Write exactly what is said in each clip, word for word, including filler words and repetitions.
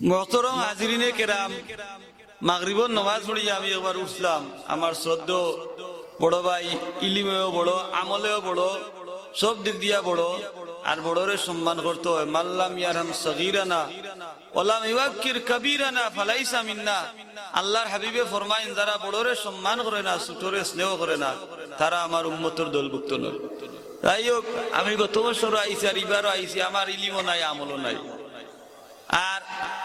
মোহতরম হাজিরিনে কেরাম, মাগরিবর নমাজ পড়িয়া আমি একবার উঠলাম। আমার শ্রদ্ধেয় বড় ভাই, ইলিমেও বড়, আমলেও বড়, সব দিক দিয়া বড়। আর বড়রে সম্মান করতে হয়। মাল্লাম ইয়ারহাম সগীরানা ওয়ালাম ইউয়াক্কির কাবীরানা ফালাইসা মিন্না। আল্লাহর হাবিবে ফরমাইন, যারা বড়রে সম্মান করে না, ছোটরে স্নেহ করে না, তারা আমার উম্মতর দলভুক্ত নয়। যাই হোক, আমি গত বছরও আইছি, আর ইবারও আইছি, আমার ইলিমও নাই, আমলও নাই। আর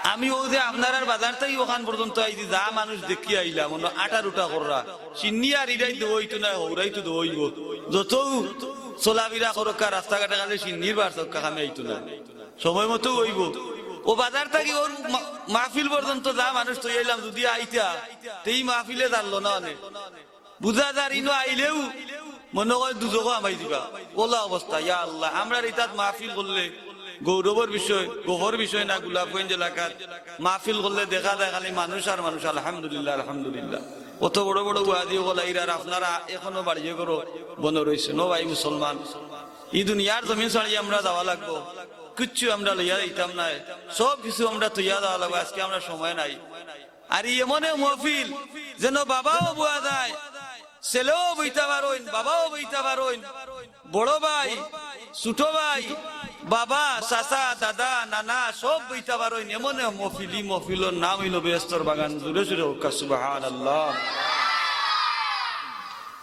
আমি অউ যে আপনারার বাজার থাকি অখান পর্যন্ত আইছি, যা মানুষ দেখি আইলাম, অনো আটা রুটা কররা, সিন্নি আর ইরাই দেওয়া অইতো না, হৌরাই তো দেওয়া অইবো। যতউ চলাফিরা করউক্কা, রাস্তাঘাটে খালি সিন্নির বার চক্কা কামে আইতো না, সময় মতো অইবো। অউ বাজার থাকি অউ মা-, মাহফিল পর্যন্ত যা মানুষ থই আইলাম, যুদি আইতা, তে ই মাহফিলে জানলো না অনে। বুঝা যার ইনো আইলেউ মনো কয় দুজখো হামাই দিবা। অলা অবস্থা, ইয়া আল্লাহ। আমরার ইতাত মাহফিল করলে গৌরবর বিষয়, গফর বিষয় না, গোলাপগঞ্জ এলাকাত মাহফিল করলে দেখা যায় খালি মানুষ আর মানুষ। আলহামদুলিল্লাহ, আলহামদুলিল্লাহ। অত বড় বড় ওয়াজি অকল আইরা, আর আপনারা এখনো বাড়িয়ে করো বনো রইছে। নো ভাই মুসলমান, ই দুনিয়ার জমিন ছাড়ি আমরা যাওয়া লাগবো, কিচ্ছু আমরা লইয়া যাইতাম নায়, সব কিছু আমরা থইয়া যাওয়া লাগবো। আজকে আমরা সময় নাই। আর ই এমনে মহফিল, যেন বাবাও বওয়া যায়, ছেলেও বইতা পারইন, বাবাও বইতা পারইন, বড় ভাই, ছোট ভাই, বাবা, চাচা, দাদা, নানা, সব বইতা পারইন। এমনে মহফিল, ই মহফিলর নাম অইলো বেহেস্তর বাগান। জোরে জোরে কউক্কা সুবহানাল্লাহ।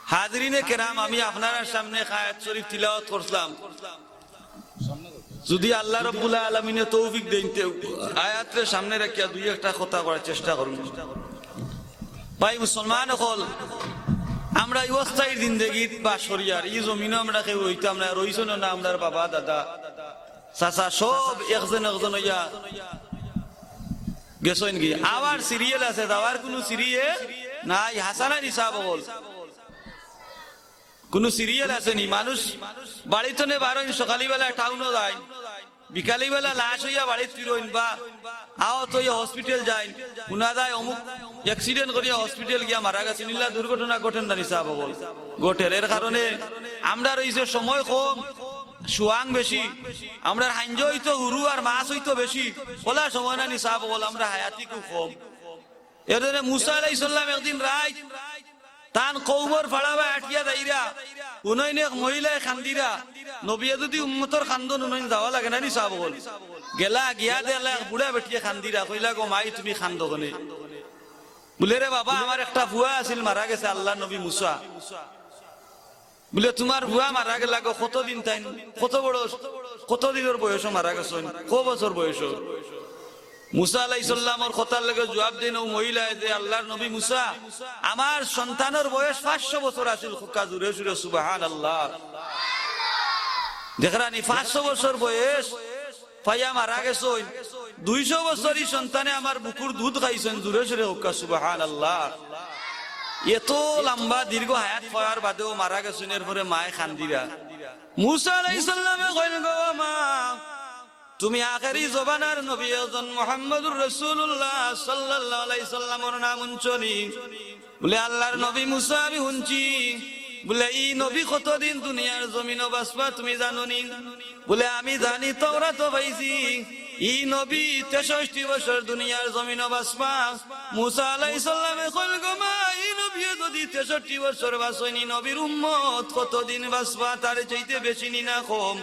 হাজিরিনে কেরাম, আমি আপনারার সামনে আয়াত শরীফ তিলাওয়াত করছিলাম। যুদি আল্লাহ রব্বুল আলামিনে তৌফিক দেইন, তে আয়াতরে সামনে রাখিয়া দুই একটা কথা কওয়ার চেষ্টা করমু। ভাই মুসলমান অকল, আমরা ই অস্থায়ী জিন্দেগিত বাস করি, আর ই জমিনো আমরা কেউ রইতাম না, রইছইন না আমরার বাবা, দাদা, চাচা, সব একজন একজন অইয়া গেছইন গি। আবার সিরিয়াল আছে, যাওয়ার কুনু সিরিয়াল নাই। হাছা না নি সাব অকল? কুনু সিরিয়াল আছে নি? মানুষ বাড়ি থনে বারইন, সকালবেলা টাউনো যাইন, বিকালবেলা লাশ অইয়া বাড়িত ফিরইন বা আহত অইয়া হসপিটাল যাইন, হুনা যায় অমুক অ্যাক্সিডেন্ট করিয়া হসপিটাল গিয়া মারা গেছে, ইলা দুর্ঘটনা ঘটের না নি সাব অকল? ঘটের। এর কারণে আমরার অইছে সময় কম, সুয়াং বেশি। আমরার হাইঞ্জ অইতো হুরু আর মাছ অইতো বেশি, অলা সময় না নি সাব অকল, আমরার হায়াতি খুব কম। এর জন্য মুসা আলাইহিস সালাম একদিন রাইত তান কওমর ফাড়া বায় আটিয়া যাইরা, হুনইন এক মহিলায় কান্দিরা। নবিয়ে যুদি উম্মতর কান্দন হুনইন, যাওয়া লাগে না নি সাব অকল? গেলা, গিয়া দেখলা এক বুড়া বেটিয়ে কান্দিরা, কইলা, "গো মাই, তুমি কান্দো কেনে?" বুলে, "রে বাবা, আমার একটা ফুয়া আছিল, মারা গেছে, আল্লাহর নবী মুসা।" বুলে, "তুমার ফুয়া মারা গেলা গো, কতদিন তাইন, কত বড়, কত দিনর বয়সো মারা গেছইন, ক বছর বয়সো?" মুসা আলাইহিস সালামর কথার লগে জুয়াব দেইন অউ মহিলায় যে, "আল্লাহর নবী মুসা, আমার সন্তানর বয়স পাঁচশো বছর আছিল।" কউক্কা জোরে জোরে সুবহানাল্লাহ। দেখরা নি, পাঁচশো বছর বয়স পাইয়া মারা গেছইন, দুইশো বছর ই সন্তানে আমার বুকুর দুধ খাইছইন। জোরে জোরে কউক্কা সুবহানাল্লাহ। এত লম্বা দীর্ঘ হায়াত পাওয়ার বাদেও মারা গেছইন, এরপরে মায় কান্দিরা। মুসা আলাইহিস সালামে কইন, "গো মা, তুমি আখেরি জমানার নবী একজন মুহাম্মদুর রাসূলুল্লাহ সাল্লাল্লাহু আলাইহি সাল্লামর নাম হুনছো নি?" বুলে, "আল্লাহর নবী মুসা আমি হুনছি।" বুলে, "ই নবী কতদিন দুনিয়ার জমিনো বাঁচবা তুমি জানো নি?" বুলে, "আমি জানি, তাওরাতো পাইছি, ই নবী তেষট্টি বছর দুনিয়ার জমিনো বাঁচবা।" মুসা আলাইহিস সালামে কইল, "গো মা, ই নবীয়ে যুদি তেষট্টি বছর বাঁচইন, ই নবীর উম্মত কতদিন বাঁচবা, তার চাইতে বেশি নি না কম?"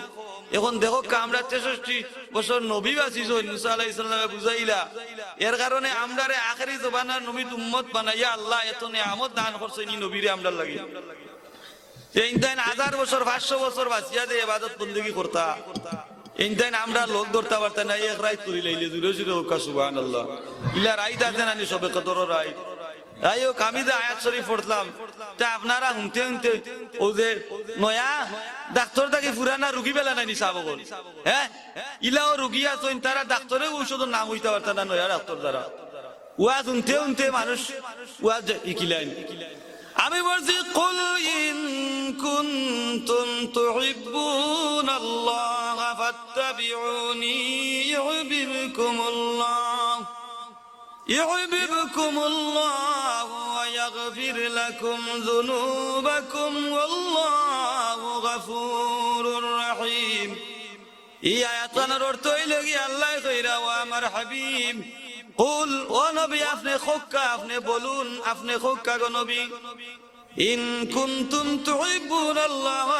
এখন দেখউক্কা, আমরা তেষট্টি বছর নবী বাঁচিছইন, মুসা আলাইহিস সালামে বুঝাইলা। এর কারণে আমরারে আখেরি জমানার নবীর উম্মত বানাইয়া আল্লায় এত নিয়ামত দান করছইন ই নবীরে আমরার লাগি। যে ইনতাইন হাজার বছর, পাঁচশো বছর বাঁচিয়া যে ইবাদত বন্দেগি করতা, ইনতাইন আমরা লগ ধরতা পারতা না, এক রাইত করিলাইলে। জোরে জোরে কউক্কা সুবহানাল্লাহ। ইলা রাইত আছে না নি, শবে কদরর রাইত? যাই হোক, আমি যে আয়াত শরীফ পড়ছিলাম, তে আপনারা হুনতে হুনতে অউ যে নয়া ডাক্তর থাকি পুরানা রুগী বেলা নাই নি সাব অকল? হে, ইলাও রুগী আছইন, তারা ডাক্তরে ঔষধর নাম কইতা পারতা না, নয়া ডাক্তর তারা। ওয়াজ হুনতে হুনতে মানুষ ওয়াজ ইকিলাইন। আমি পড়ছি, "কুল ইন কুনতুম তুহিব্বুনাল্লাহা ফাত্তাবিউনি ইউহবিবকুমুল্লাহ, ইউহবিবকুমুল্লাহু ওয়া ইয়াগফির লাকুম যুনুবাকুম ওয়াল্লাহু গাফুরুর রাহিম।" ই আয়াতখানর অর্থ অইলো গি, আল্লায় কইরা, ও আমার হাবিব, কুল, ও নবী, আপনে কউক্কা, আপনে বলুন, আপনে কউক্কা গো নবী, ইন কুনতুম তুহিব্বুনাল্লাহ,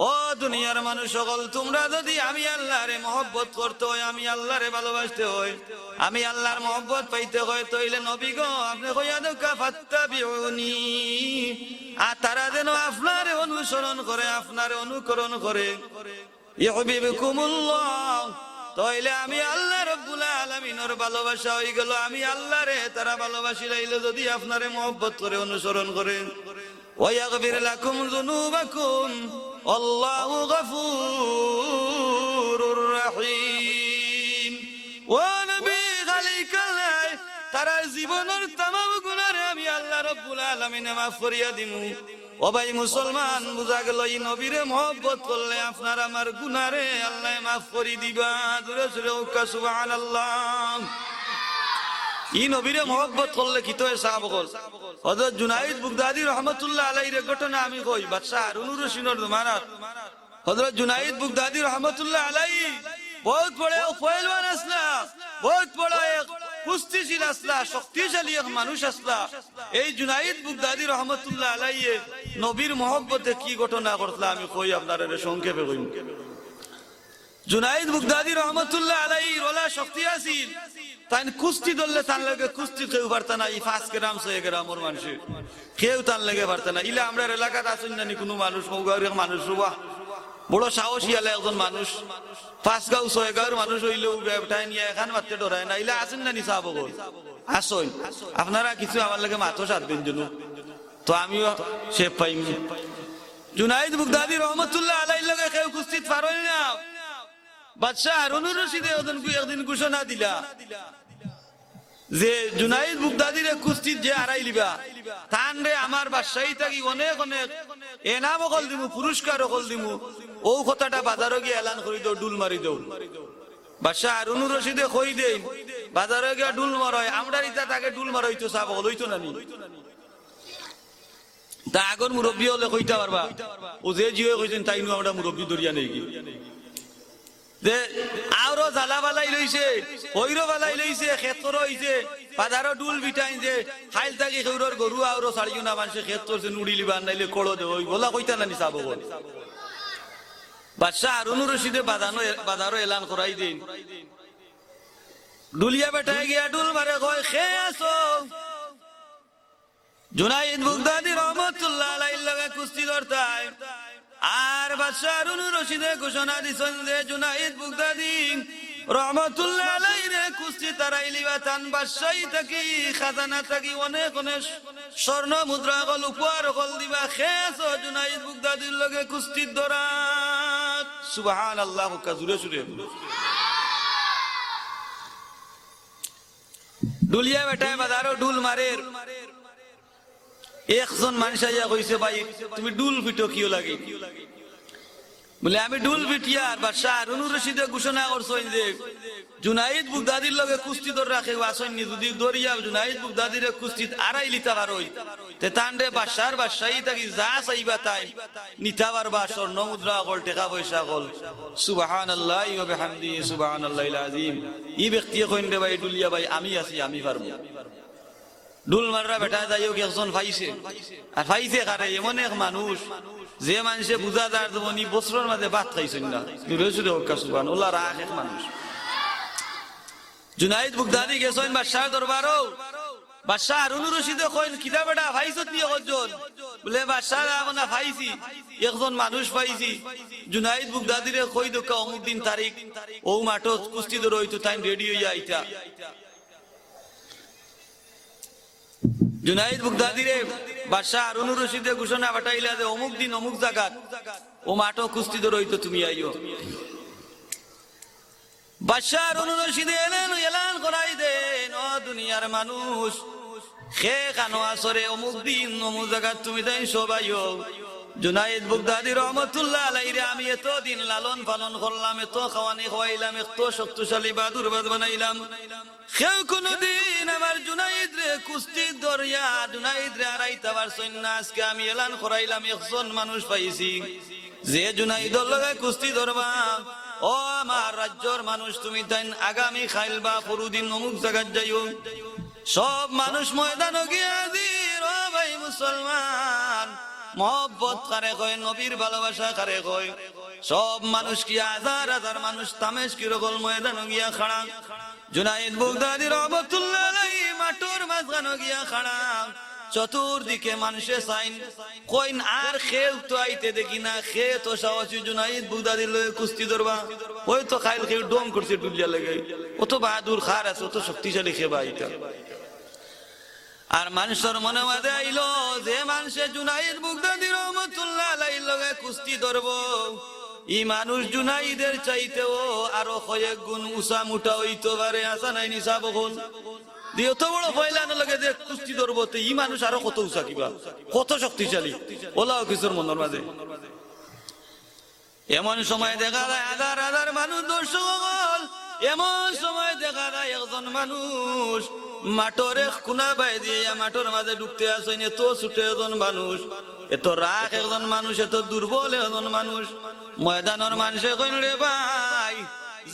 ও দুনিয়ার মানুষ অকল, তুমরা যুদি আমি আল্লারে মহব্বত করতে অয়, আমি আল্লারে ভালোবাসতে অয়, আমি আল্লার মহব্বত পাইতে অয়, তাইলে নবী গো, আপনে কইয়া দেউক্কা, ফাত্তাবিউনি, আর তারা যেন আপনারে অনুসরণ করে, আপনারে অনুকরণ করে। ইউহিব্বুকুমুল্লাহ, তাইলে আমি আল্লাহ রাব্বুল আলামিনর ভালোবাসা অইগেলো, আমি আল্লারে তারা ভালোবাসিলাইলো যুদি আপনারে মহব্বত করে, অনুসরণ করে। ওয়া ইয়াগফির লাকুম যুনুবাকুম, আল্লাহু গাফুরুর রাহিম। ও নবী, খালি কালাই তারার জীবনর তামাম গুনারে আমি আল্লাহ রাব্বুল আলামিনে মাফ করিয়া দিমু। ও ভাই মুসলমান, বুঝা গেলো ই নবীরে মহব্বত করলে আপনার আমার গুনারে আল্লায় মাফ করি দিবা। জোরে জোরে কউক্কা সুবহানাল্লাহ। ই নবীরে মহব্বত করলে কিতা অয় সাব অকল? হযরত জুনাইদ বুগদাদি রহমতুল্লাহ আলাইহির এক ঘটনা আমি কই, বাদশা হারুনুর রশিদর জমানাত হযরত জুনাইদ বুগদাদি রহমতুল্লাহ আলাইহি বউত বড় এক পহলওয়ান আছলা, বউত বড় এক কুস্তিশীল আছলা, শক্তিশালী এক মানুষ আছলা। এই জুনাইদ বুগদাদি রহমতুল্লাহ আলাইহি নবীর মহব্বতে কি ঘটনা ঘটলা আমি কই আপনারারে, সংক্ষেপে কইমু। জুনাইদ বুগদাদি রহমতুল্লাহ আলাইহির অলা শক্তি আছিল, তাইন কুস্তি ধরলে তান লগে কুস্তি কেউ পারতা না, ই পাঁচ গ্রাম ছয় গ্রামর মানষে কেউ তান লগে পারতা না। ইলা আমরার এলাকাত আছইন না নি কুনু মানুষ, মউগাঁওর এক মানুষ, বাহ, বড় সাহসী আলা একজন মানুষ, পাঁচ গাঁও ছয় গাঁওর মানুষ অইলেও বেটায় নিয়া এখান মারতে ডরায় না, ইলা আছইন না নি সাব অকল? আছইন। আপনারা কিছু আমার লগে মাতো সাথ দিন জন্য, তো আমিও শেপ পাইমু। জুনাইদ বুগদাদি রহমতুল্লাহ আলাইহির লগে কেউ কুস্তিত পারইন না। বাদশা হারুনুর রশিদে ওদিন গু-, একদিন ঘোষণা দিলা যে জুনাইদ বুগদাদিরে কুস্তিত যে হারাইলিবা, তানরে আমার বাদশাহী থাকি অনেক অনেক এনাম অকল দিমু, পুরস্কার অকল দিমু। অউ কথাটা বাজারো গিয়া এলান করি দেও, ঢুল মারি দেও। বাদশা হারুনুর রশিদে কই দেইন, বাজারো গিয়া ঢুল মারইন, আমরার ইতা তাকে ঢুল মারইতো সাব অকল অইতো না নি? তা আগর মুরব্বি অকলে কইতা পারবা, অউ যে জিয়ে কইছইন তাইনউ আমরা মুরব্বি ধরিয়া নেই কি। যে আওরো জ্বালা বালাই লইছে, হইরো বালাই লইছে, খেত করো অইছে, বাজারো ঢুল পিটাইন যে, খাইল থাকি কেউরর গরু আওরো ছাড়িও না, মানষে খেত করছে, নুড়ি লিবার নাইলে কড়ো দে, অউ বলা কইতা না নি সাব অকল। বাদশা হারুনুর রশিদে বাজানো, বাজারো এলান করাই দেইন। ঢুলিয়া বেটায় গিয়া ঢুল মারে, কয়, "কে আছো?" জুনাইদ বুগদাদি রহমতুল্লাহ আলাইহির লগে কুস্তি ধরতায়। আর বাদশা হারুনুর রশিদে ঘোষণা দিছইন যে জুনাইদ বুগদাদি রহমতুল্লাহ আলাইহিরে কুস্তিত হারাইলিবা, তান বাদশাহী থাকি, খাজানা থাকি অনেক অনেক স্বর্ণ মুদ্রা অকল উপহার অকল দিবা। কে আছো জুনাইদ বুগদাদির লগে কুস্তিত ধরাত? সুবহানাল্লাহ, কউক্কা জুরে সুরে। ঢুলিয়া বেটায় বাজারো ঢুল মারের। একজন মানষে আইয়া কইছে, "ভাই, তুমি ঢুল পিটো কিওর লাগি?" বুলে, "আমি ঢুল পিটিয়ার।" বাদশা হারুনুর রশিদে ঘোষণা করছইন যে জুনাইদ বুগদাদির লগে কুস্তি ধররা কেউ আছইন নি, যুদি ধরিয়া জুনাইদ বুগদাদিরে কুস্তিত হারাইলিতা পারইন, তে তানরে বাদশার বাদশাহী থাকি যা চাইবা তাইন নিতা পারবা, স্বর্ণ মুদ্রা অকল, টেকা পয়সা অকল। সুবহানাল্লাহি ওয়া বিহামদিহি, সুবহানাল্লাহিল আযীম। ই ব্যক্তিয়ে কইন, "রে ভাই, ঢুলিয়া ভাই, আমি আছি, আমি পারমু।" ঢুল মাররা বেটায় যাই হউক একজন পাইছে। আর পাইছে কারে? এমন এক মানুষ, যে মানষে বুঝা যার জীবনী বছরর মাঝে ভাত খাইছইন না। জুরে জুরে কউক্কা সুবহান। অলা রাখ এক মানুষ। জুনাইদ বুগদাদি গেছইন বাদশার দরবারো। বাদশা হারুনুর রশিদে কইন, "কিতা বেটা, পাইছত নি একজন?" বুলে, "বাদশা, যাও না, পাইছি, একজন মানুষ পাইছি। জুনাইদ বুগদাদিরে কই দেউক্কা অমুক দিন তারিখ অউ মাঠো কুস্তি ধরো অইতো, তাইন রেডি অইয়া আইতা।" জুনাইদ বুগদাদিরে বাদশা হারুনুর রশিদে ঘোষণা পাঠাইলা যে অমুক দিন অমুক জাগাত অউ মাঠো কুস্তি ধরো অইতো, তুমি আইও। বাদশা হারুনুর রশিদে এলান, এলান করাই দেইন, "ও দুনিয়ার মানুষ, কে কানো আছরে অমুক দিন অমুক জাগাত তুমি তাইন সব আইও।" জুনাইদ বুগদাদি রহমতুল্লাহ আলাইহিরে আমি এত দিন লালন পালন করলাম, এত খাওয়ানি খাওয়াইলাম, এত শক্তিশালী বাদুর বাদ বানাইলাম। কেউ কুনুদিন আমার জুনাইদরে কুস্তি ধরিয়া জুনাইদরে হারাইতা পারছইন না। আজকে আমি এলান করাইলাম, একজন মানুষ পাইছি, যে জুনাইদর লগে কুস্তি ধরবা, ও আমার রাজ্যর মানুষ, তুমি তাইন আগামী খাইল বা পরুদিন অমুক জাগাত যাইও।" সব মানুষ ময়দানো গিয়া হাজির। ও ভাই মুসলমান, মহব্বত কারে কয়, নবীর ভালোবাসা কারে কয়? সব মানুষ কি, হাজার হাজার মানুষ তামেশকির অকল ময়দানো গিয়া খাড়া। জুনাইদ বুগদাদি রহমতুল্লাহ আলাইহি মাঠর মাঝখানো গিয়া খাড়া। চতুর্দিকে মানষে চাইন, কইন, "আর কেউ তো আইতে দেখি না, কে তো সাহসী জুনাইদ বুগদাদির লগে কুস্তি ধরবা? ওই তো খাইল কেউ ঢং করছে ডুলিয়া লাগাই, অত বাহাদুর কার আছে, অত শক্তিশালী কে বা ইটা।" আর মানষর মনে মাঝে আইলো, যে মানষে জুনাইদ বুগদাদি রহমতুল্লাহ আলাইহির লগে কুস্তি ধরবো, ই মানুষ জুনাইদের চাইতেও আরো কয়েক গুণ উঁচা মুটা অইতো পারে, আছে নায় নি সাব অকল? যে অত বড় পয়লানর লগে যে কুস্তি ধরবো, তে ই মানুষ আরো কত উঁচা কিবা, কত শক্তিশালী, অলাও কিছুর মনর মাঝে। এমন সময় দেখা যায় হাজার হাজার মানুষ দর্শক অকল, এমন সময় দেখা যায় একজন মানুষ মাঠর এক কোনা বায় দিয়া মাঠর মাঝে ঢুকতে আছইন, এত ছোট একজন মানুষ, এত রাখ একজন মানুষ, এত দুর্বল একজন মানুষ। ময়দানর মানষে কইন, "রে ভাই,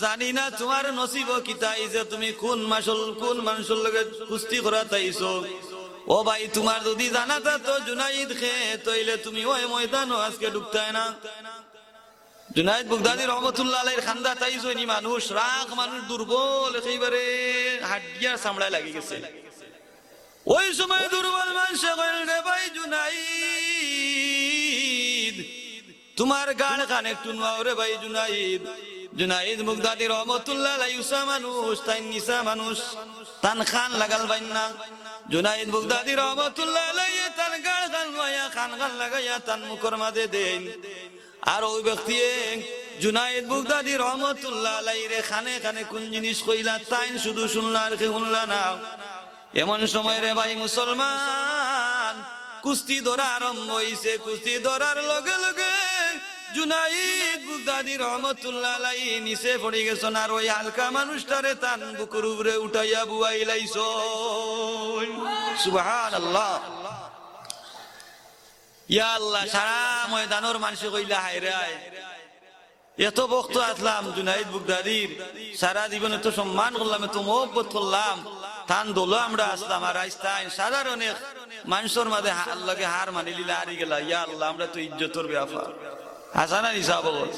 জানি না তুমার নসিবো কিতা আইছে, তুমি কোন মানষর, কোন মানষর লগে কুস্তি করাত আইছো। ও ভাই, তুমার যুদি জানা থাকতো জুনাইদ কে, তে অইলে তুমি ওই ময়দানো আজকে ঢুকতায় না।" জুনাইদ বুগদাদি রহমতুল্লাহ আলাইহির কান্দাত আইছইন ই মানুষ, রাখ মানুষ, দুর্বল, একেবারে হাড্ডিয়ার চামড়ায় লাগি গেছে। ওই সময় দুর্বল মানষে কইন, "রে ভাই জুনাইদ, তুমার গাড় খান একটু নুয়াও রে ভাই জুনাইদ।" জুনাইদ বুগদাদি রহমতুল্লাহ আলাইহি উঁচা মানুষ, তাইন নিচা মানুষ, তান খান লাগাল পাইন না। জুনাইদ বুগদাদি রহমতুল্লাহ আলাইহি তান গাড় খান নুয়াইয়া, খান খান লাগাইয়া তান মুখর মাঝে দেইন। আর ওই ব্যক্তিয়ে জুনাইদ বুগদাদি রহমতুল্লাহ আলাইহিরে খানে খানে কোন জিনিস কইলা, তাইন শুধু শুনলা আর কেউ হুনলা না। এমন সময় রে ভাই মুসলমান, কুস্তি ধরা আরম্ভ অইছে। কুস্তি ধরার লগে লগে জুনাইদ বুগদাদি রহমতুল্লাহ আলাইহি নিচে পড়ি গেছইন, আর ওই হালকা মানুষটারে তান বুকুর উপরে উঠাইয়া বওয়াইলাইছইন। সুবহানাল্লাহ। ইয়া আল্লাহ, সারা ময়দানর মানষে কইলা, "হায় রে হায়, এত ভক্ত আছলাম জুনাইদ বুগদাদির, সারা জীবন এত সম্মান করলাম, এত মহব্বত করলাম, তান দলো আমরা আছলাম, আর আইজ তাইন সাধারণ এক মানষর মাঝে হা-, লগে হার মানিলিলা, হারি গেলা। ইয়া আল্লাহ, আমরা তো ইজ্জতর বেয়াপার।" আছে না নি সাব অকল?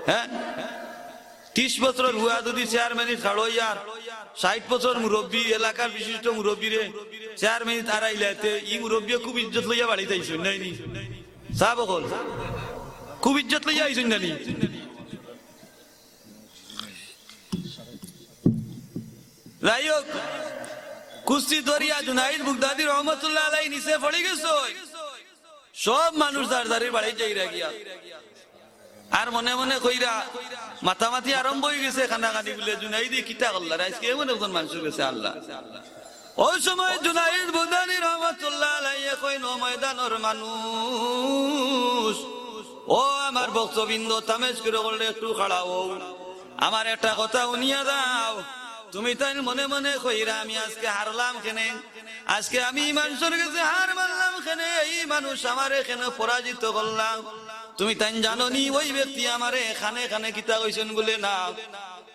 হ্যাঁ, ত্রিশ বছরর পুয়া যুদি চেয়ারম্যানিত খাড়ো অইয়া, ষাইট বছর মুরব্বি, এলাকার বিশিষ্ট মুরব্বিরে চেয়ারম্যানিত আরাইলাইতে, ই মুরব্বিয়ে খুব ইজ্জত লইয়া বাড়িত আইছইন, নায় নি? সাব অকল, খুব ইজ্জত লইয়া আইছইন না নি? যাই হোক, কুস্তি ধরিয়া জুনাইদ বুগদাদি রহমতুল্লাহ আলাইহি নিচে পড়ি গেছইন। সব মানুষ যার যার বাড়িত যাইরা গিয়া। আর মনে মনে কইরা মাতামাতি আরম্ভ অই গেছে, কানাকানি বুলে, "জুনাইদে কিতা করলা রে? আইজকে এমন একজন মানষর গেছে আল্লাহ।" ওই সময় জুনাইদ বুগদাদি রহমতুল্লাহ আলাইহি কইন, "ও ময়দানর মানুষ, ও আমার ভক্তবৃন্দ, তামেশকির অকলরে একটু খাড়া অও, আমার একটা কথা হুনিয়া যাও।" তুমি তাইন মনে মনে কইরা, "আমি আইজকে হারলাম কেনে? আইজকে আমি ই মানষর গেছে হার মানলাম কেনে? ই মানুষ আমারে কেনে পরাজিত করলা?" তুমি তাইন জানো নি, ওই ব্যক্তি আমারে খানে খানে কিতা কইছইন বুলে না?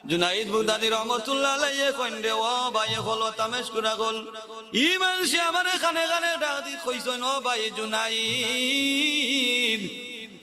জুনাইদ বুগদাদি রহমতুল্লাহ আলাইহি কইন রে, "ও ভাই অকল, তামেশকির অকল, ই মানষে আমারে খানে খানে ডাক দি কইছইন, 'ও ভাই জুনাইদ,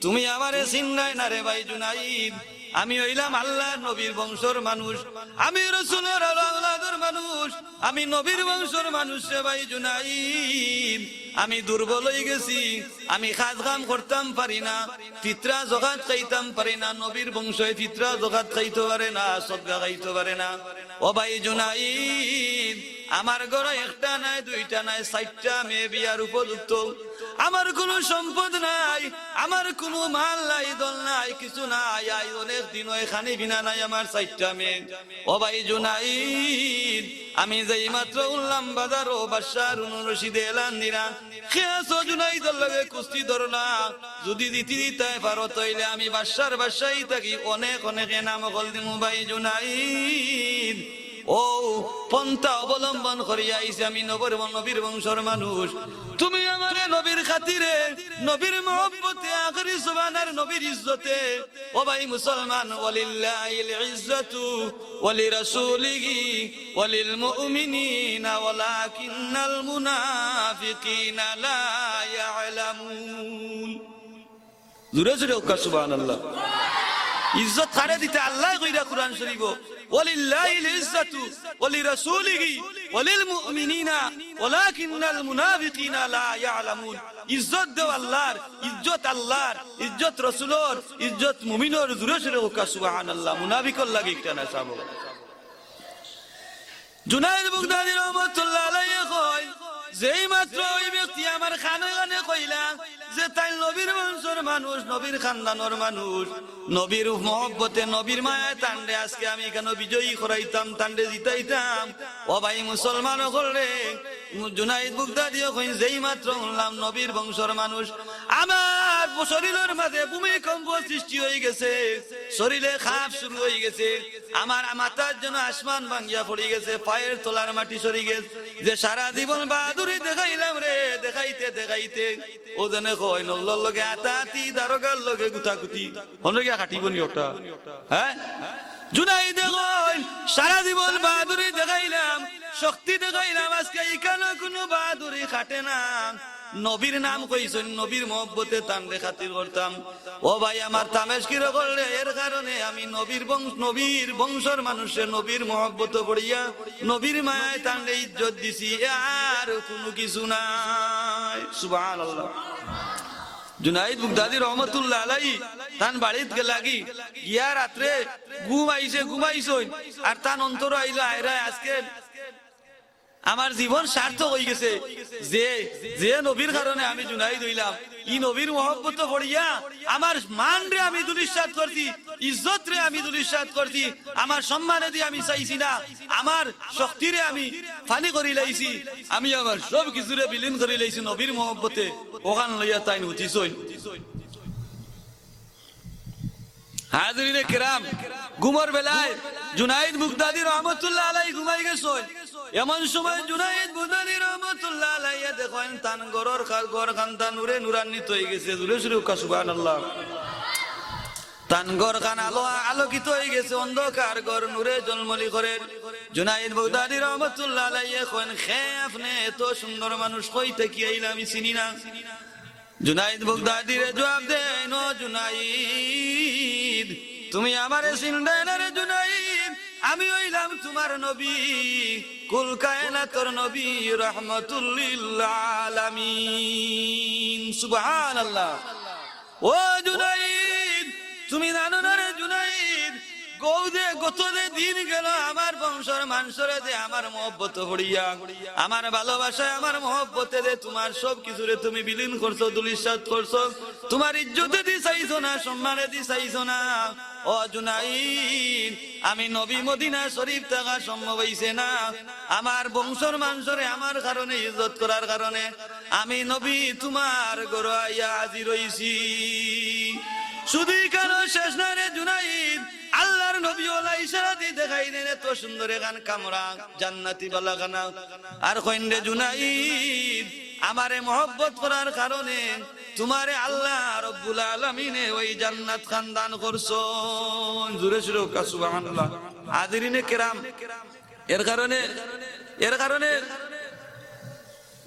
তুমি আমারে চিনরায় না রে ভাই জুনাইদ, আমি অইলাম আল্লার নবীর বংশর মানুষ, আমি রসুলর আওলাদর মানুষ, আমি নবীর বংশর মানুষ রে ভাই জুনাইদ, আমি দুর্বল অই গেছি, আমি কাজ কাম করতাম পারি না, ফিতরা জকাত খাইতাম পারি না, নবীর বংশে ফিতরা জকাত খাইতো পারে না, সদকা খাইতো পারে না। ও ভাই জুনাইদ, আমার ঘরো একটা নায়, দুইটা নায়, চাইরটা মেয়ে বিয়ার উপযুক্ত। আমার কুনু সম্পদ নাই, আমার কুনু মাল নাই, দল নাই, কিছু নাই। আইজ অনেক দিন অয় খানি পিনা নাই আমার চাইরটা মেয়ে। ও ভাই জুনাইদ, আমি যেই মাত্র হুনলাম বাজারো বাদশা হারুনুর রশিদে এলান দিরা, কে আছো জুনাইদর লগে কুস্তি ধরলা, যুদি জিতি দিতায় পারো, তে অইলে আমি বাদশার বাদশাই থাকি অনেক অনেক এনাম অকল দিমু ভাই জুনাইদ। ও পন্থা অবলম্বন করিয়া আইছি আমি নবর-, নবীর বংশর মানুষ। তুমি আমার নবীর খাতিরে, নবীর মহব্বতে, আখেরি জমানার নবীর ইজ্জতে। ও ভাই মুসলমান, ওয়ালিল্লাহিল ইজ্জাতু ওয়ালি রাসূলিহি ওয়ালিল মুমিনিনা ওয়ালাকিন্নাল মুনাফিকিনা লা ইয়ালামুন। জোরে জোরে কউক্কা সুবহানাল্লাহ। ইজ্জত কারে দিতা? আল্লায় কইরা কুরআন শরীফো, "ওয়ালিল্লাহিল ইজ্জাতু ওয়ালি রাসূলিহি ওয়ালিল মুমিনিনা ওয়ালাকিন্নাল মুনাফিকিনা লা ইয়ালামুন।" ইজ্জত দেও আল্লাহর, ইজ্জত আল্লাহর, ইজ্জত রসুলর, ইজ্জত মুমিনর। জোরে জোরে কউক্কা সুবহানাল্লাহ। মুনাফিকর লাগি একটা না, সাবো। জুনাইদ বুগদাদি রহমতুল্লাহ আলাইহি কইন, যেই মাত্র ওই ব্যক্তি আমার কানে কানে কইলা যে তাইন নবীর বংশর মানুষ, নবীর খানদানর মানুষ, নবীর মহব্বতে, নবীর মায়ায় তানরে আজকে আমি কেন বিজয়ী করাইতাম, তানরে জিতাইতাম। ও ভাই মুসলমান অকলরে, জুনাইদ বুগদাদিও কইন, যেই মাত্র হুনলাম নবীর বংশর মানুষ, আমার শরীলর মাঝে ভূমিকম্প সৃষ্টি অইগেছে, শরীলে কাঁপ শুরু অইগেছে। আমার মাথার যেন আসমান ভাঙ্গিয়া পড়িগেছে, পায়ের তলার মাটি সরিগেছে। যে সারা জীবন বাহাদুরি দেখাইলাম রে, দেখাইতে দেখাইতে, ও যেন কয়, নল্লর লগে আতাআতি, দারোগার লগে গুতাগুতি। হন গিয়া খাটিব নি ওটা? হ্যাঁ? জুনাইদে কইন, সারা জীবন বাহাদুরি দেখাইলাম, শক্তি দেখাইলাম, আজকে ইখানো কুনু বাহাদুরি খাটে না। নবীর নাম কইছইন, নবীর মহব্বতে তানরে খাতির করতাম। ও ভাই আমার তামেশকির অকলরে, এর কারণে আমি নবীর বংশ, নবীর বংশর মানুষরে নবীর মহব্বত পড়িয়া, নবীর মায়ায় তানরে ইজ্জত দিছি, এ আর কুনু কিছু নায়। সুবহানাল্লাহ। জুনাইদ বুগদাদি রহমতুল্লাহ আলাইহি তান বাড়িত গেলাগি, গিয়া রাত্রে ঘুম আইছে, ঘুমাইছইন, আর তান অন্তর আইলো, আয়রায় আজকে আমার জীবন সার্থক অইগেছে। যে, যে নবীর কারণে আমি জুনাইদ অইলাম, ই নবীর মহব্বত পড়িয়া আমার মানরে আমি ধুলিস্যাৎ করছি, ইজ্জতরে আমি ধুলিস্যাৎ করছি, আমার সম্মানেদি আমি চাইছি না, আমার শক্তিরে আমি ফানি করিলাইছি, আমি আমার সব কিছুরে বিলীন করিলাইছি নবীর মহব্বতে। অখান লইয়া তাইন উঠিছইন। হাজিরিনে কেরাম, ঘুমর বেলায় জুনাইদ বুগদাদি রহমতুল্লাহ আলাইহি ঘুমাই গেছইন। এমন সময় জুনাইদ বুগদাদি রহমতুল্লাহ আলাইহি দেখইন তান ঘরর খা-, ঘরখান তান নূরে নূরান্বিত অইগেছে। জোরে জোরে কউক্কা সুবহানাল্লাহ। তান ঘরখান আলো, আলোকিত অইগেছে, অন্ধকার ঘর নূরে ঝলমলি করের। জুনাইদ বুগদাদি রহমতুল্লাহ আলাইহি কইন, "কে আপনে? এত সুন্দর মানুষ, কই থাকি আইলা, আমি চিনি না।" জুনাইদ বুগদাদিরে জুয়াব দেইন, "ও জুনাইদ, তুমি আমারে চিনরায় না রে জুনাইদ, আমি অইলাম তুমার নবী, কুল কায়নাতর নবী, রাহমাতুল লিল আলামিন।" সুবহানাল্লাহ। ও জুনাইদ, তুমি জানো না রে জুনাইদ, গৌদে গত যে দিন গেল আমার বংশর মানষরে যে আমার মহব্বত পড়িয়া, আমার ভালোবাসায়, আমার মহব্বতে যে তুমার সব কিছুরে তুমি বিলীন করছো, ধুলিস্যাৎ করছো, তুমার ইজ্জতেদি চাইছো না, সম্মানেদি চাইছো না। ও জুনাইদ, আমি নবী মদিনা শরীফ থাকা সম্ভব অইছে না। আমার বংশর মানষরে আমার কারণে ইজ্জত করার কারণে আমি নবী তুমার ঘরো আইয়া হাজির অইছি। শুধু ইখানো শেষ না রে জুনাইদ, আল্লার নবী অলা ইশারাদি দেখাই দেইন, এত সুন্দর এখান কামরা, জান্নাতি বালাখানা। আর কইন রে জুনাইদ, আমারে মহব্বত করার কারণে তুমারে আল্লাহ রব্বুল আলামিনে ওই জান্নাত খান দান করছইন। জোরে জোরে কউক্কা সুবহানাল্লাহ। হাজিরিনে কেরাম, এর কারণে, এর কারণে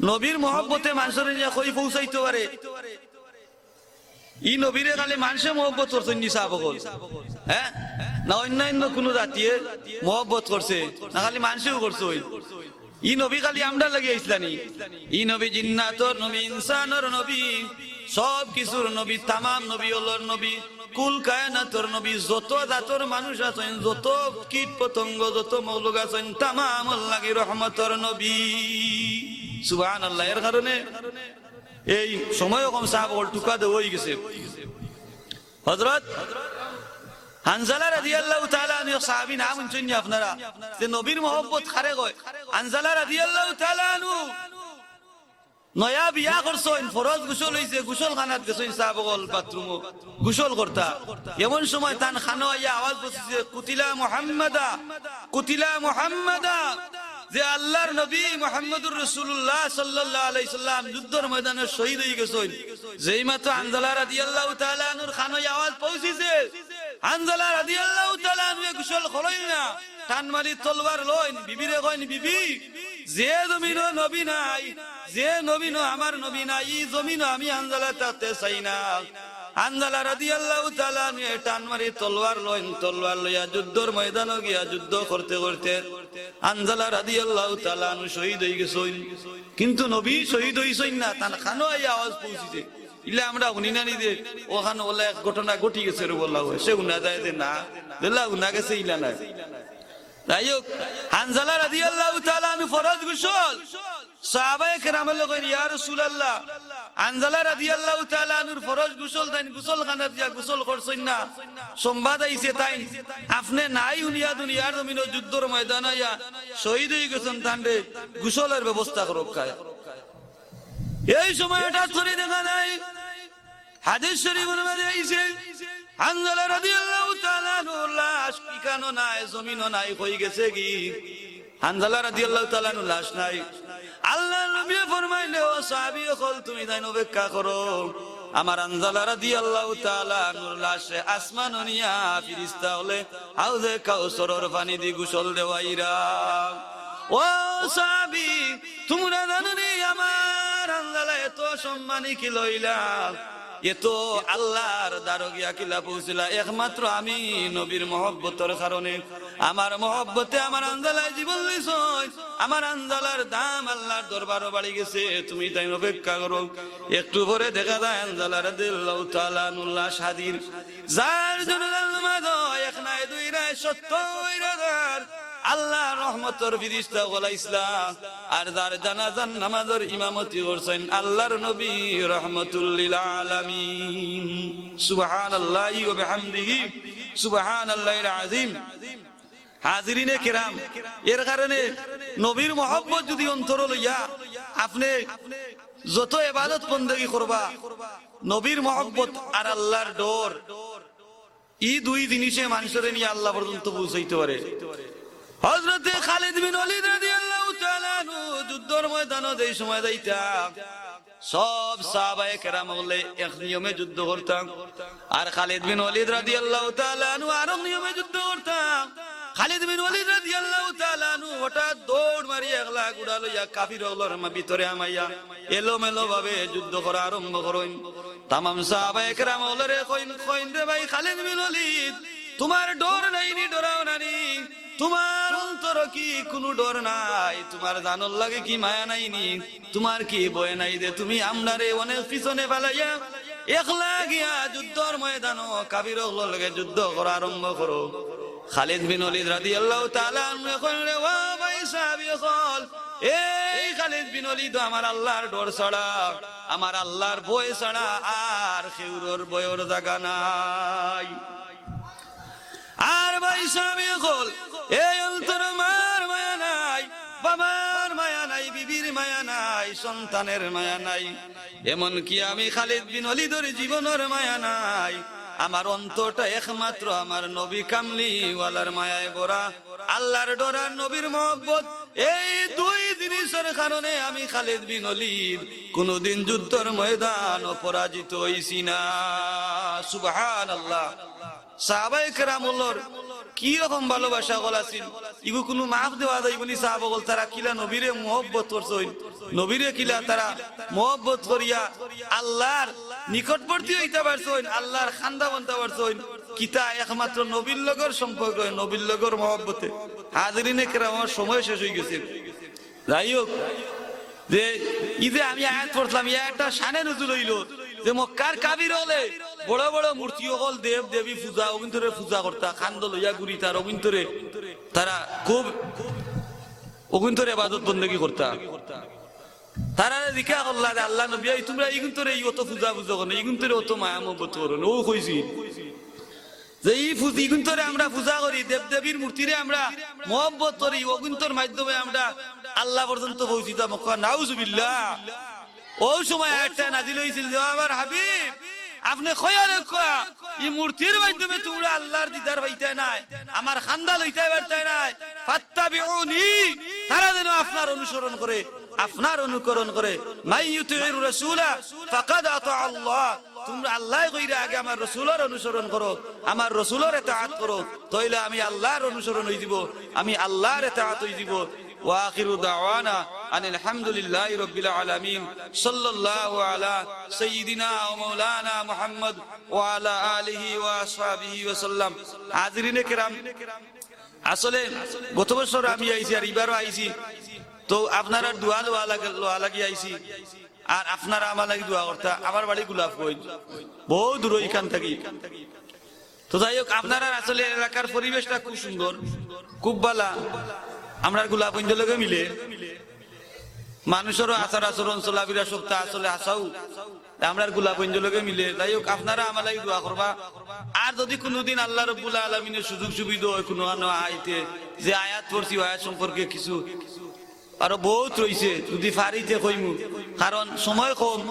নবীর মহব্বতে মানষরে নিয়া কই পৌঁছাইতো পারে। ই নবীরে খালি মানষে মহব্বত করছইন নি সাহাবা অকল? হ্যাঁ? না অন্যান্য কুনু জাতিয়ে মহব্বত করছে? না খালি মানষেউ করছইন? ই নবী খালি আমরার লাগি আইছলা নি? ই নবী জিন্নাতর নবী, ইনসানর নবী, সব কিছুর নবী, তামাম নবী অকলর নবী, কুল কায়নাতর নবী, যত জাতর মানুষ আছইন, যত কীট পতঙ্গ, যত মখলুক আছইন, তামামর লাগি রহমতর নবী। সুবহানাল্লাহ। এর কারণে এই সময়ও কম, সাহাবা অকল টুকা দেওয়া অইগেছে। হযরত হানজালা রাদিয়াল্লাহু তাআলা আনহু, এক সাহাবী, নাম হুনছইন নি আপনারা? যে নবীর মহব্বত কারে কয়? হানজালা রাদিয়াল্লাহু তাআলা আনহু নয়া বিয়া করছইন, ফরজ গোসল অইছে, গোসলখানাত গেছইন সাহাবা অকল বাথরুমো গোসল করতা। এমন সময় তান কানো আইয়া আওয়াজ পৌঁছিছে, "কুতিলা মুহাম্মাদা, কুতিলা মুহাম্মাদা।" যে আল্লাহর নবী মুহাম্মদুর রাসূলুল্লাহ সাল্লাল্লাহু আলাইহি সাল্লাম যুদ্ধর ময়দানো শহীদ অইগেছইন, যেই মাত্র হানজালা রাদিয়াল্লাহু তাআলা আনহুর কানো ই আওয়াজ পৌঁছিছে, হানজালা রাদিয়াল্লাহু তাআলা আনহুয়ে গোসল করইন না, টান মারি তলোয়ার লইন, বিবিরে কইন, "বিবি, যে জমিনো নবী নাই, যে জমিনো আমার নবী নাই, ই জমিনো আমি হানজালা থাকতে চাই না।" হানজালা রাদিয়াল্লাহু তাআলা আনহুয়ে টান মারি তলোয়ার লইন, তলোয়ার লইয়া যুদ্ধর ময়দানো গিয়া যুদ্ধ করতে করতে হানজালা রাদিয়াল্লাহু তাআলা আনহু শহীদ অইগেছইন। কিন্তু নবী শহীদ অইছইন না, তান কানো ই আওয়াজ পৌঁছিছে। ইলা আমরা হুনি না নি যে অখান অলা এক ঘটনা ঘটি গেছে রে বলা অয়, সে হুনা যায় যে না, যেলা হুনা গেছে ইলা নায়। যাই হোক, হানজালা রাদিয়াল্লাহু তাআলা আনহু ফরজ গোসল, সাহাবায়ে কেরামে কইন, "ইয়া রাসূলুল্লাহ, হানজালা রাদিয়াল্লাহু তাআলা আনহুর ফরজ গোসল, তাইন গোসলখানাত গিয়া গোসল করছইন না, সংবাদ আইছে তাইন আপনে নাই হুনিয়া দুনিয়ার জমিনো যুদ্ধর ময়দানো আইয়া শহীদ অইগেছইন, তানরে গোসলর ব্যবস্থা করউক্কা।" এই সময় হঠাৎ করি দেখা যায় হাদিস শরীফর মাঝে আইছে, হানজালা রাদিয়াল্লাহু তাআলা আনহুর লাশ ইকানো নাই, জমিনো নাই, কই গেছেগি? হানজালা রাদিয়াল্লাহু তাআলা আনহুর লাশ নাই। আল্লাহর নবীয়ে ফরমাইলে, "ও সাহাবী অকল, তুমি তাইন অপেক্ষা করো, আমার হানজালা রাদিয়াল্লাহু তাআলা আনহুর লাশে আসমানো নিয়া ফিরিস্তা অকলে হাউজে কাউসারর পানিদি গোসল দেওয়াইরা।" ও সাহাবী, তুমরা জানো নি আমার হানজালা এত সম্মানী কিলা অইলা, এত আল্লাহর দ্বারো গিয়া কিলা পৌঁছিলা? একমাত্র আমি নবীর মহব্বতর কারণে। আমার মহব্বতে আমার হানজালায় জীবন দিছইন, আমার হানজালার দাম আল্লাহর দরবারো বাড়ি গেছে। তুমি তাইন অপেক্ষা করো, একটু পরে দেখা যায় হানজালা রাদিয়াল্লাহু তাআলা আনহুর লাশ হাজির। যার জানাজার নামাজ অয় এক নায় দুই নায় সত্তইর হাজার আল্লাহর রহমতর ফিরিস্তা অকল আইছলা, আর যার জানাজার নামাজর ইমামতি করছইন আল্লাহর নবী রহমাতুল লিল আলামিন। সুবহানাল্লাহি ওয়া বিহামদিহি, সুবহানাল্লাহিল আযীম। হাজিরিনে কেরাম, এর কারণে নবীর মহব্বত যুদি অন্তরো লইয়া আপনে যত ইবাদত বন্দেগি করবা, নবীর মহব্বত আর আল্লাহর ডর, ই দুই জিনিসে মানষরে নিয়া আল্লাহ পর্যন্ত পৌঁছাইতে পারে। হযরতে খালিদ বিন ওয়ালিদ রাদিয়াল্লাহু তাআলা আনহু যুদ্ধর ময়দানো যেই সময় যাইতা, সব সাহাবায়ে কেরাম অকলে এক নিয়মে যুদ্ধ করতা, আর খালিদ বিন ওয়ালিদ রাদিয়াল্লাহু তাআলা আনহু আরক নিয়মে যুদ্ধ করতা। খালিদ বিন ওয়ালিদ রাদিয়াল্লাহু তাআলা আনহু হঠাৎ দৌড় মারি একলা ঘুড়া লইয়া কাফির অকলর মা-, ভিতরে হামাইয়া এলোমেলো ভাবে যুদ্ধ করা আরম্ভ করইন। তামাম সাহাবায়ে কেরাম অকলরে কইন, কইন, "রে ভাই খালিদ বিন ওয়ালিদ, তুমার ডর নাই নি, ডরাও না নি? তুমার অন্তরো কি কুনু ডর নাই? তুমার জানর লাগি কি মায়া নাই নি? তুমার কি ভয় নাই যে তুমি আমরারে অনেক পিছনে ফালাইয়া একলা গিয়া যুদ্ধর ময়দানো কাফির অকলর লগে যুদ্ধ করা আরম্ভ করো?" খালিদ বিন ওয়ালিদ রাদিয়াল্লাহু তাআলা আনহু কইন, "রে ও ভাই সাহাবী অকল, এই খালিদ বিন ওয়ালিদ আমার আল্লাহর ডর ছাড়া, আমার আল্লাহর ভয় ছাড়া আর কেউরর ভয়র জাগা নাই।" আর ভাই সাহাবী অকল, এই অন্তরো মার মায়া নাই, বাবার মায়া নাই, বিবির মায়া নাই, সন্তানের মায়া নাই, এমনকি আমি খালিদ বিন ওয়ালিদর জীবনর মায়া নাই। আমার অন্তরটা একমাত্র আমার নবী কামলিওয়ালার মায়ায় ভরা। আল্লাহর ডর আর নবীর মহব্বত, এই দুই জিনিসর কারণে আমি খালিদ বিন ওয়ালিদ কুনুদিন যুদ্ধর ময়দানো পরাজিত অইছি না। সুবহানাল্লাহ। সাহাবায়ে কেরাম অকলর কি রকম ভালোবাসা অকল আছিল, ইগু কুনু মাফ দেওয়া যাইবো নি? সাহাবা অকল তারা কিলা নবীরে মহব্বত করছইন, নবীরে কিলা তারা মহব্বত করিয়া আল্লাহর নিকটবর্তী অইতা পারছইন, আল্লাহর খান্দা বনতা পারছইন। কিতা একমাত্র নবীর লগর সম্পর্ক, নবীর লগর মহব্বতে। হাজিরিনে কেরাম, আমার সময় শেষ অইগেছে। যাই হোক, যে ই যে আমি আয়াত পড়ছিলাম, ই আয়াতটা শানে নুজুল অইলো যে মক্কার কাফির অকলে বড় বড় মূর্তি অকল, দেব দেবী পূজা, অগুইন্তরে পূজা করতা, কান্দো লইয়া ঘুরিতা, অগুইন্তরে তারা খুব অগুইন্তরে ইবাদত বন্দেগি করতা। তারারে জিকা করলা যে, "আল্লাহ নবী, এই তুমরা ইগুইন্তরে ই অত পূজা পূজা করো না, ইগুইন্তরে অত মায়া মহব্বত করো না।" অউ কইছি যে ই পূজ-, ইগুইন্তরে আমরা পূজা করি, দেব দেবীর মূর্তিরে আমরা মহব্বত করি, অগুইন্তর মাধ্যমে আমরা আল্লাহ পর্যন্ত পৌঁছিতাম। কও, নাউজুবিল্লাহ। অউ সময় আয়াতটা নাজিল অইছিল যে, "ও আমার হাবিব, আপনে কইয়া রাখউক্কা, ই মূর্তির মাধ্যমে তুমরা আল্লাহর দিদার পাইতায় নায়, আমার খান্দা লইতায় পারতায় নায়, ফাত্তাবিউনি, তারা যেন আপনার অনুসরণ করে, আপনার অনুকরণ করে। মাই ইউতিউর রাসূলা ফাকাদ আতা আল্লাহ। তোমরা আল্লায় কইরা আগে আমার রসুলর অনুসরণ করো, আমার রসুলর এতাআত করো, তাইলে আমি আল্লাহর অনুসরণ অইযিবো, আমি আল্লাহর এতাআত অইযিবো। ওয়া আখিরু দাওয়ানা আনিল হামদুলিল্লাহি রাব্বিল আলামিন। সাল্লাল্লাহু আলা সাইয়্যিদিনা ওয়া মাওলানা মুহাম্মদ ওয়া আলা আলিহি ওয়া আসহাবিহি ওয়া সাল্লাম। হাজিরিনে কেরাম, আসলে গত বছর আমি আইছি আর ইবারও আইছি, তো আপনারার দোয়া লওয়া লাগে, লওয়া লাগি আইছি। আর আপনারা আমার লাগি দোয়া করতা। আমার বাড়ি গোলাপগঞ্জ, বউত দূর ইখান থাকি। তো যাই হোক, আপনারার আসলে এলাকার পরিবেশটা খুব সুন্দর, খুব ভালা। আমরার গোলাপগঞ্জর লগে মিলে, মানুষেরও আচার আচরণ, চলাফিরা সবতা আসলে হাছাউ আমরার গোলাপগঞ্জর লগে মিলে। যাই হোক, আপনারা আমার লাগি দোয়া করবা। আর যদি কুনুদিন আল্লাহ রব্বুল আলামিনে সুযোগ সুবিধা অয় কুনু আনো আইতে, যে আয়াত পড়ছি, ওই আয়াত সম্পর্কে কিছু আরো বউত রইছে, যদি ফারি তে কইমু, কারণ সময় কম,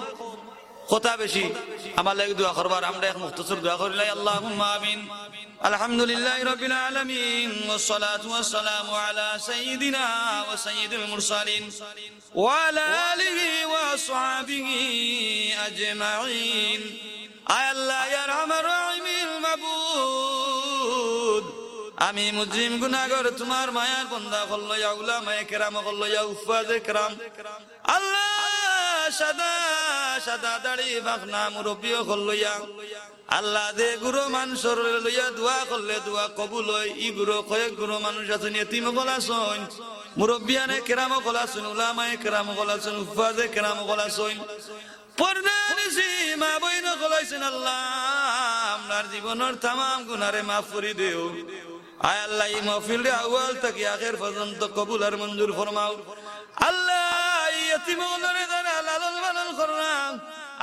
কথা বেশি। আমার লাগি দোয়া করবা, আর আমরা এক মুখতসর দোয়া করিলাই। আল্লাহুম্মা আমিন। আলহামদুলিল্লাহি রাব্বিল আলামিন, ওয়াসসালাতু ওয়াসসালামু আলা সাইয়্যিদিনা ওয়া সাইয়্যিদিল মুরসালিন ওয়া আলা আলিহি ওয়া আসহাবিহি আজমাইন। আয় আল্লাহ, ইয়া আরহামার রাহিমিন, মাবুদ, আমি মুজরিম গুনাহগার, তুমার মায়ার বান্দা অকল লইয়া, উলামায়ে কেরাম অকল লইয়া, হুফফাজে কেরাম, আল্লাহ, সাদা সাদা দাড়ি পাকনা মুরব্বি অকল লইয়া, আল্লাহ, যে গুরু মানুষর লইয়া দোয়া করলে দোয়া কবুল অয়, ই গুরু কয়েক গুরু মানুষ আছইন, এতিম অকল আছইন, মুরব্বিয়ানে কেরাম অকল আছইন, উলামায়ে কেরাম অকল আছইন, হুফফাজে কেরাম অকল আছইন, পর্দানিশি মা বইন অকল আছইন, আল্লাহ, আমরার জীবনর তামাম গুনারে মাফ করি দেও। আয় আল্লাহ, ই মাহফিলরে আউয়াল থাকি আখের পর্যন্ত কবুল আর মঞ্জুর ফরমাও। আল্লাহ, ই এতিম অকলরে যারা লালন পালন কররা,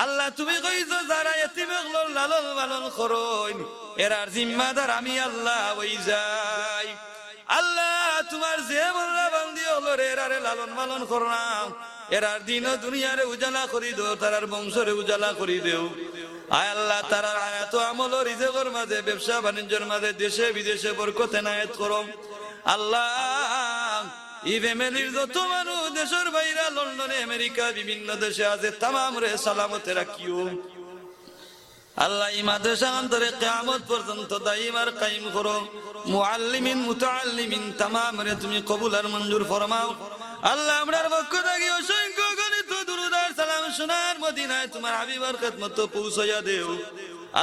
আল্লাহ, তুমি কইছো যারা এতিম অকলর লালন পালন করইন, এরার জিম্মাদার আমি আল্লাহ অই যাই। আল্লাহ, তুমার যে মররা বান্দি অকলরে এরারে লালন পালন কররা, এরার দিন ও দুনিয়ারে উজালা করি দেও, তারার বংশরে উজালা করি দেও। আয় আল্লাহ, তারার হায়াত ও আমল ও রিজেকর মাঝে, ব্যবসা বাণিজ্যর মাঝে, দেশে বিদেশে বরকত এনায়েত করো। আল্লাহ, ই ফ্যামিলির যত মানুষ দেশর বাইরা, লন্ডনে, আমেরিকা, বিভিন্ন দেশে আছে, তামামরে সালামতে রাখিও। আল্লাহ, ই মাদ্রাসা অন্তরে কিয়ামত পর্যন্ত দাইম আর কায়েম করো। মুআল্লিমিন, মুতাআল্লিমিন তামামরে তুমি কবুল আর মঞ্জুর ফরমাও। আল্লাহ, আমরার পক্ষ থাকি অসংখ্য অগণিত দুরুদ আর সালাম সোনার মদিনায় তুমার হাবিবর খেদমতো পৌঁছাইয়া দেও।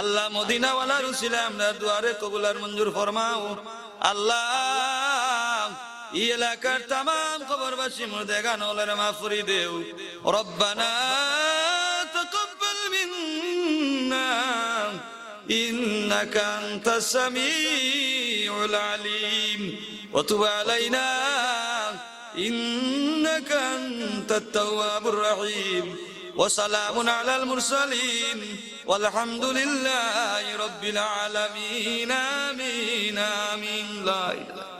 আল্লাহ, মদিনাওয়ালার উসিলায় আমরার দোয়ারে কবুল আর মঞ্জুর ফরমাও। আল্লাহ, ই এলাকার তামাম কবরবাসী মুর্দেগান অকলরে মাফ করি দেও। ربنا تقبل منا إنك أنت السميع العليم وتب علينا إنك أنت التواب الرحيم وسلام على المرسلين والحمد لله رب العالمين. آمين، آمين. لا إله